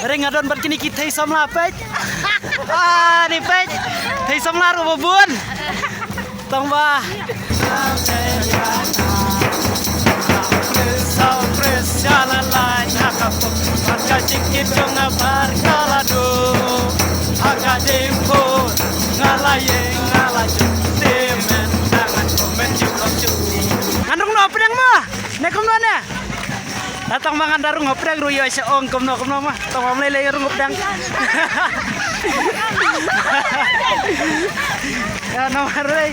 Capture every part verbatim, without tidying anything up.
Ring adon bad kini ki thei samla peit. Ah, ni peit. Thei samla ruh ba bun. Tang ba. Ngan rung noh pdeng ma. Ne kumno ne. Datang ma ngan da rung hapdeng ruh ïoh sha ong kumno kumno ma. Tang ma mlei lei rung hapdeng. Ya namar lei.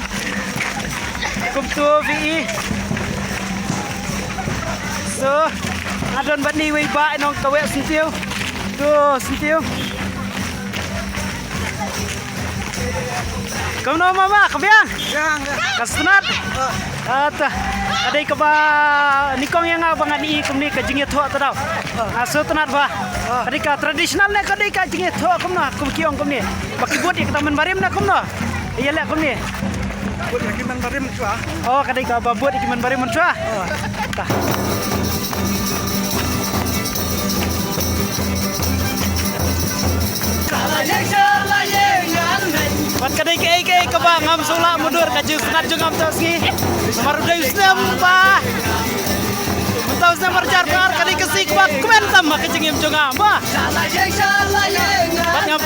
Kumtu phi i. So, adon bad ni wei ba nong kawek sentiew. Tu sentiew. Kumno mama, ka biang? Biang, biang. Ka sngewtynnat? Ata. Ka dei kaba nyngkong ïa nga ba ngan i kumne ka jingïathoh ta daw. Nga sngewtynnat ba. Ka dei ka traditional ne ka dei ka jingïathoh kumno, kum ki ong kumne. Ba ki bud ïa ka tymmen barim ne kumno. Ïa leh kumne. Bud ïa ki tymmen barim. Oh, ka dei kaba bud ïa ki tymmen barim mynshuwa. Bad ka dei kaei kaei kaba ngam sngewlah mudui ka jingsngewtynnat jong nga mynta ka sngi. Namar u dei u snem ba mynta u snem arhajar arphew ar ka dei ka sngi kaba kmen tam ha ka jingim jong nga ba. Bad nga